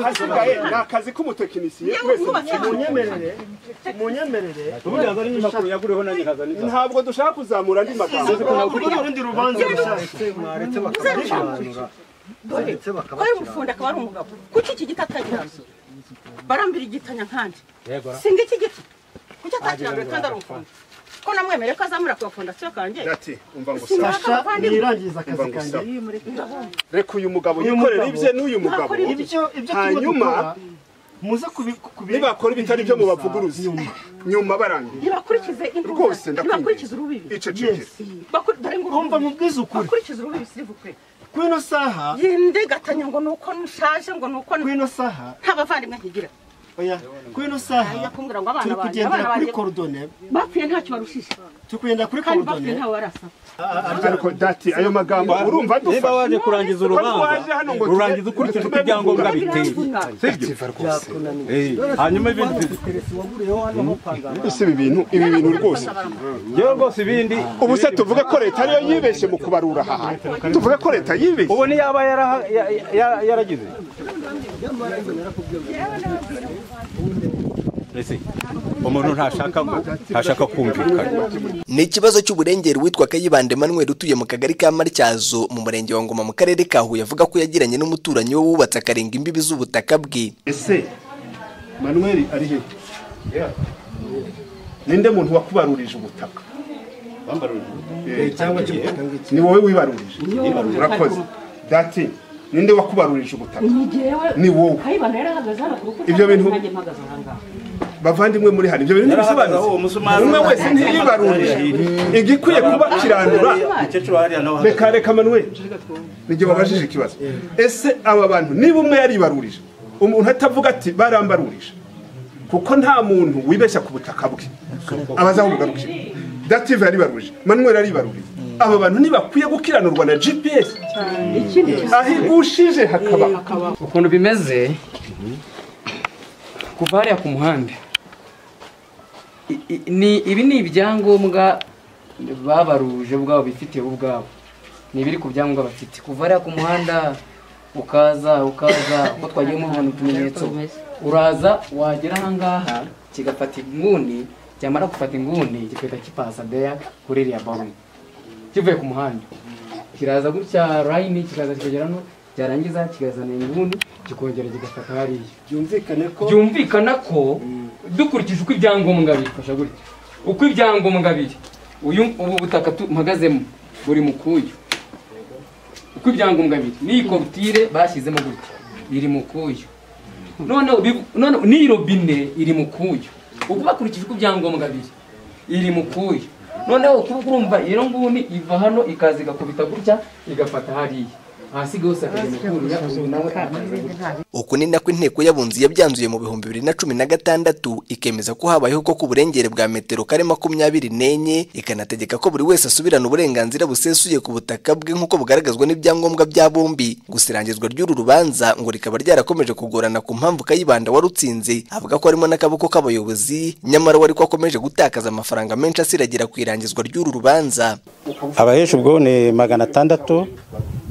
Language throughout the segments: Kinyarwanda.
Hasigaye ni akazi k'umutekinisiye wese. Munyemerere ntabwo dushaka kuzamura andi magambo. Urundi rubanza ko ari umufunda akaba ari umugabo, kuki iki giti atagira barambira igitanya nkandi singa iki giti kuki atakirambiwe kandi ari umufunda ko namwemereye ko azamura ku fondasiyo kanjye? Ati umva ngo sasha nirangiza akazi kanjye, reka uyu mugabo yikorera ibye n'uyu mugabo, ibyo hanyuma muze nibakora ibitari byo mubavuguruze nyuma barangiye nibakurikize rwose ndakurikiza urubibi icecekere umva mubwize ukuri, bakurikize urubibi sivukwe kwino saha yinde gatanya ngo nuko nshaje ngo nuko kwino saha nta bavandimwe nkigira. Oya kwino saha turi kugendera kuri coordonnées bapfuye ntacyo barushije, turi kugendera kuri coordonnées ntawe barasa. Ariko dati ayo magambo urumva dufa niba waje kurangiza urubanza urangiza ukurikije uko ibyangombwa biteye, sibyo? Hanyuma ibindi ese ibi bintu rwose yewe rwose ibindi ubu se tuvuge ko leta ariyo yibeshye mu kubarura aha hantu, tuvuge ko leta yibeshye ubu niyaba yaragize umuntu ntashaka kumvikana. Ni ikibazo cy'uburengeri witwa Kayibanda Emmanuel utuye mu kagari ka Matyazo mu murenge wa Ngoma mu karere ka Huye avuga ko yagiranye n'umuturanyi we wubatse akarenga imbibi z'ubutaka bwe. Ese Manuel ari he? Ninde muntu wakubarurije ubutaka? Ni wowe wibarurije. Urakoze. Dati ninde wakubarurije ubutaka? Ni wowe. Kayibanda yarahagaze hano ku rukuta. Ibyo bintu bavandimwe muri hano ibyo bintu ntibisobanutse, umwe wese ntiyibarurije igikwiye kuba kirandura. Reka reka Manuel nijye wabajije ikibazo. Ese aba bantu niba umwe yaribarurije umuntu atavuga ati barambarurije, kuko nta muntu wibeshya ku butaka bwe abaza aho bugarukira. Dative yaribarurije, Manuel yaribarurije, aba bantu ntibakwiye gukiranurwa na GPS aho igushije hakaba ukuntu bimeze kuva hariya ku muhanda. Ibi ni ibyangombwa babaruje ubwabo bifitiye ubwabo, ni ibiri ku byangombwa bafite kuva hariya ku muhanda ukaza uko twagiye mubona utumenyetso, uraza wagera ahangaha kigafata inguni, cyamara gufata inguni gikahita kipasa deya kuri iriya baruni kivuye ku muhanda kiraza gutya line kikaza kikagera no byarangiza kikazana inguni kikongera kigafata hariya. Byumvikane ko dukurikije uko ibyangombwa bifasha gutya, uko ibyangombwa biri uyu ubu butaka mpagazemo buri mukuyu, uko ibyangombwa biri n'iyi korutire bashyizemo gutya iri mukuyu, none n'iyi robine iri mukuyu, uko bakurikije uko ibyangombwa biri iri mukuyu. Noneho urumva iyo nguni iva hano ikaza igakubita gutya igafata hariya Uku ni nako inteko y'abunzi yabyanzuye mu 2016 ikemeza ko habayeho ko kuburengere bwa metero kare 24, ikanategeka ko buri wese asubirana uburenganzira busesuye ku butaka bwe nk'uko bugaragazwa n'ibyangombwa bya bombi. Gusa irangizwa ry'uru rubanza ngo rikaba ryarakomeje kugorana ku mpamvu Kayibanda warutsinze avuga ko harimo n'akaboko k'abayobozi, nyamara wari ko akomeje gutakaza amafaranga menshi asiragira ku irangizwa ry'uru rubanza. Abahesha ubwo ni 600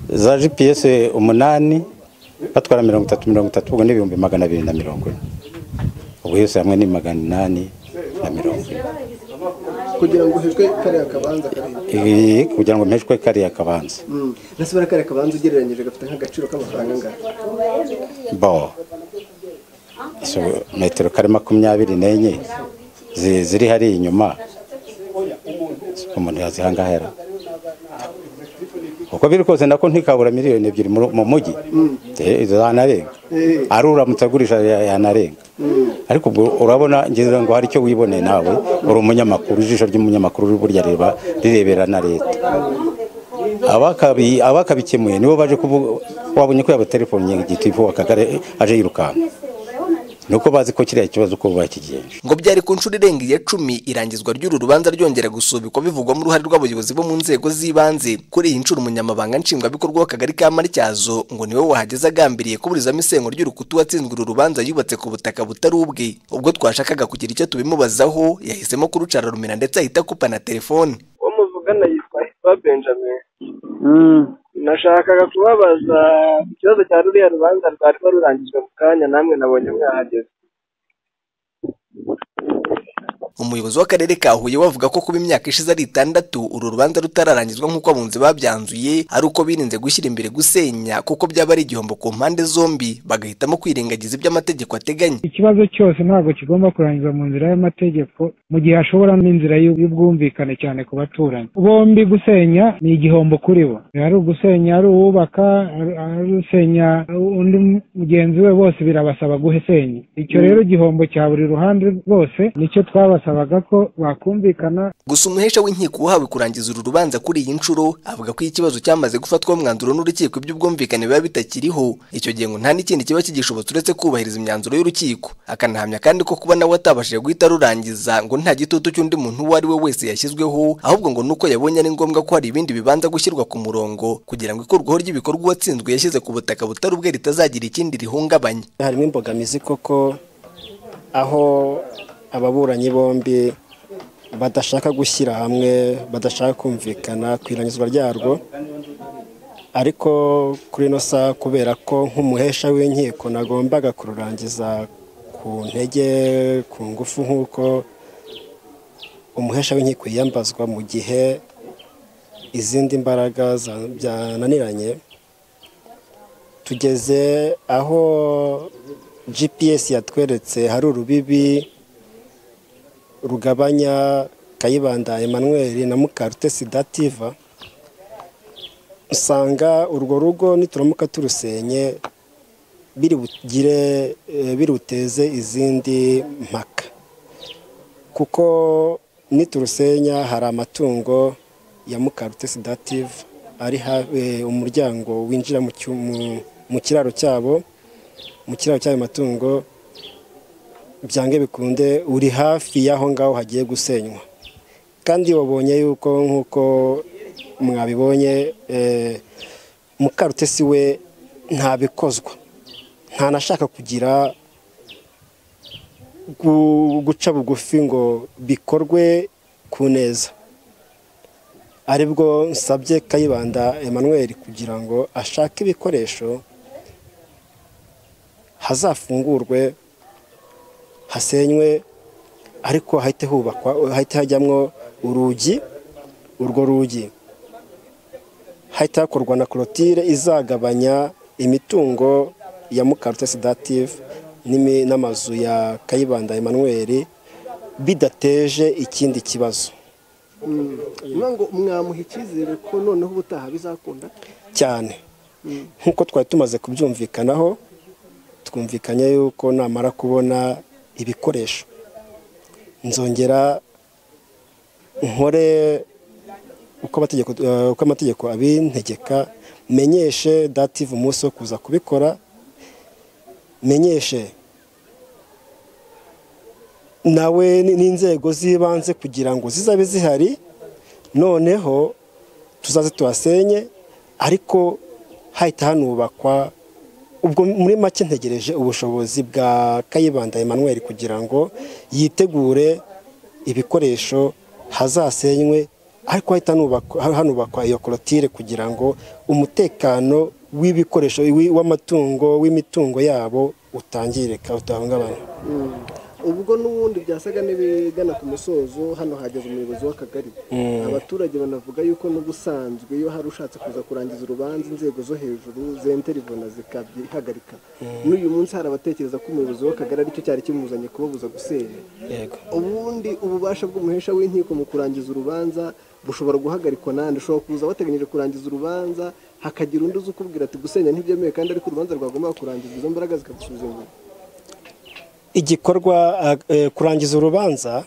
za GPS 8 batwara 30 30, ubwo ni 240, ubwo yose hamwe ni 840 kugira ngo uheshwe kariya kabanza kari kugira ngo mpeshwe kariya kabanza. Nasubira kariya kabanza ugereranyije gafite nk'agaciro k'amafaranga angahe? Bo so metero kare 24 ziri hari inyuma umuntu yazihangahera uko biri kose nako ntikabura miliyoni 2 mu mujyi zanarenga, aruramutse agurisha yanarenga. Ariko ubwo urabona ngira ngo hari icyo wibone nawe uri umunyamakuru, ijisho ry'umunyamakuru burya reba rirebera na leta. Abakabikemuye nibo baje kuvuga, wabonye ko yaba telefone gitifu wakagare aje yirukanka, nuko bazi ko kiriya kibazo uko bakigenje. Ngo byari ku nshuro irenga iya 10 irangizwa ry'uru rubanza ryongera gusubikwa bivugwa mu ruhare rw'abayobozi bo mu nzego z'ibanze. Kuri iyi nshuro umunyamabanga nshingwabikorwa w'akagari ka Matyazo ngo niwe wahageze agambiriye kuburizamo isengo ry'urukuta watsinzwe uru rubanza yubatse ku butaka butari ubwe. Ubwo twashakaga kugira icyo tubimubazaho yahisemo kurucara rumena ndetse ahita akupa na telefone. Uwo muvugana yitwa Benjamin. Nashakaga kubabaza ikibazo cya ruriya rubanza rwari rurangijwe mu kanya, namwe nabonye mwahageze. Umuyobozi w'akarere ka Huye wavuga ko kuba imyaka ishize ari 6 uru rubanza rutararangizwa nk'uko abunzi babyanzuye ari uko birinze gushyira imbere gusenya kuko byaba ari igihombo ku mpande zombi, bagahitamo kwirengagiza ibyo amategeko ateganya. Ikibazo cyose ntabwo kigomba kurangizwa mu nzira y'amategeko mu gihe hashobora n'inzira y'ubwumvikane cyane ku baturanyi bombi. Gusenya ni igihombo kuri bo, ari ugusenya, ari uwubaka, ari usenya undi mugenzi we, bose birabasaba gusenya. Icyo rero igihombo cya buri ruhande rwose nicyo twabasabaga ko bakumvikana. Gusa umuhesha w'inkiko uhawe kurangiza uru rubanza kuri iyi nshuro avuga ko ikibazo cyamaze gufatwa umwanzuro n'urukiko iby'ubwumvikane biba bitakiriho. Icyo gihe ngo nta n'ikindi kiba kigishobotse uretse kubahiriza imyanzuro y'urukiko. Akanahamya kandi ko kuba nawe atabashije guhita rurangiza ngo nta gitutu cy'undi muntu uwo ari we wese yashyizweho, ahubwo ngo nuko yabonye ari ngombwa ko hari ibindi bibanza gushyirwa ku murongo kugira ngo ikurwaho ry'ibikorwa uwatsinzwe yashyize ku butaka butari ubwe ritazagira ikindi rihungabanya. Harimo imbogamizi koko aho ababuranyi bombi badashaka gushyira hamwe, badashaka kumvikana ku irangizwa ryarwo. Ariko kuri ino saha kubera ko nk'umuhesha w'inkiko nagombaga kururangiza ku ntege, ku ngufu, nk'uko umuhesha w'inkiko yiyambazwa mu gihe izindi mbaraga byananiranye, tugeze aho GPS yatweretse hari urubibi rugabanya Kayibanda Emmanuel na Mukarutesi Dativa. Usanga urwo rugo nituramuka turusenye biri buteze izindi mpaka, kuko niturusenya hari amatungo ya Mukarutesi Dativa ari umuryango winjira mu kiraro cyabo, mu kiraro cy'ayo matungo byange bikunde uri hafi y'aho ngaho hagiye gusenywa. Kandi wabonye yuko nk'uko mwabibonye Mukarutesi we ntabikozwa, ntanashaka kugira guca bugufi ngo bikorwe ku neza. Aribwo nsabye Kayibanda Emmanuel kugira ngo ashake ibikoresho hazafungurwe, hasenywe, ariko hahite hubakwa, hahite hajyamwo urugi. Urwo rugi hahite hakorwa na clôture izagabanya imitungo ya Mukarutesi Dative n'amazu ya Kayibanda Emmanuel bidateje ikindi kibazo. Ngo mwamuha icyizere ko noneho ubutaha bizakunda cyane nk'uko twari tumaze kubyumvikanaho. Twumvikanye yuko namara kubona ibikoresho nzongera nkore uko amategeko abintegeka, menyeshe Dative umunsi wo kuza kubikora, menyeshe nawe n'inzego z'ibanze kugira ngo zizabe zihari, noneho tuzaze tuhasenye, ariko hahita hanubakwa. Ubwo muri make ntegereje ubushobozi bwa Kayibanda Emmanuel kugira ngo yitegure ibikoresho hazasenywe, ariko hahita hanubakwa iyo clôture kugira ngo umutekano w'ibikoresho, w'amatungo, w'imitungo yabo utangirika, utahungabana. Ubwo n'ubundi byasaga n'ibigana ku musozo, hano hageze umuyobozi w'akagari. Abaturage banavuga yuko n'ubusanzwe iyo hari ushatse kuza kurangiza urubanza inzego zo hejuru zenterivona zikabyihagarika. N'uyu munsi hari abatekereza ko umuyobozi w'akagari aricyo cyari kimuzanye kubabuza gusenya. Ubundi ububasha bw'umuhesha w'inkiko mu kurangiza urubanza bushobora guhagarikwa nande? Ushobora kuza wateganyije kurangiza urubanza hakagira undi uza ukubwira ati gusenya ntibyemewe kandi ariko urubanza rwagomba kurangizwa, izo mbaraga zikagusubiza inyuma. Igikorwa kurangiza urubanza,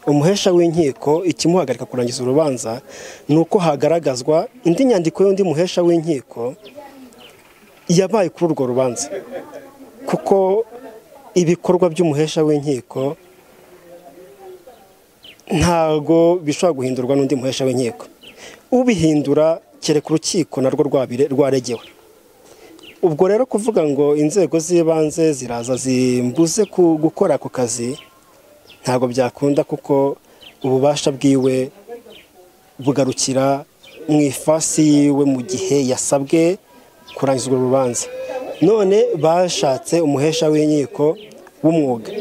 umuhesha w'inkiko ikimuhagarika kurangiza urubanza ni uko hagaragazwa indi nyandiko y'undi muhesha w'inkiko yabaye kuri urwo rubanza, kuko ibikorwa by'umuhesha w'inkiko ntago bishobora guhindurwa n'undi muhesha w'inkiko. Ubihindura kereka urukiko narwo rwaregewe. Ubwo rero kuvuga ngo inzego z'ibanze ziraza zimbuze gukora ako kazi ntago byakunda, kuko ububasha bwiwe bugarukira mu ifasi yiwe mu gihe yasabwe kurangiza urwo rubanza. None bashatse umuhesha w'inkiko w'umwuga.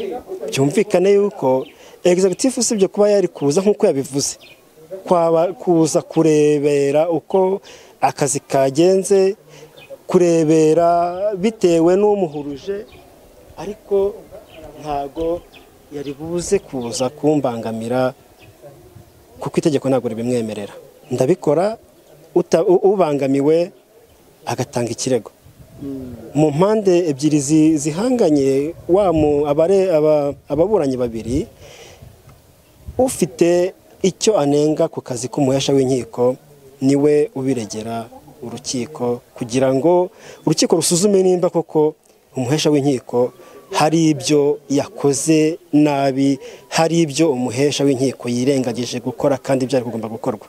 Byumvikane yuko executive usibye kuba yari kuza nk'uko yabivuze, kwaba kuza kurebera uko akazi kagenze, kurebera bitewe n'umuhuruje, ariko ntago yari buze kuza kumbangamira kuko itegeko ntabwo ribimwemerera. Ndabikora, ubangamiwe agatanga ikirego. Mu mpande ebyiri zihanganye, ababuranyi babiri, ufite icyo anenga ku kazi k'umuhesha w'inkiko niwe ubiregera urukiko, kugira ngo urukiko rusuzume nimba koko umuhesha w'inkiko hari ibyo yakoze nabi, hari ibyo umuhesha w'inkiko yirengagije gukora kandi byari kugomba gukorwa.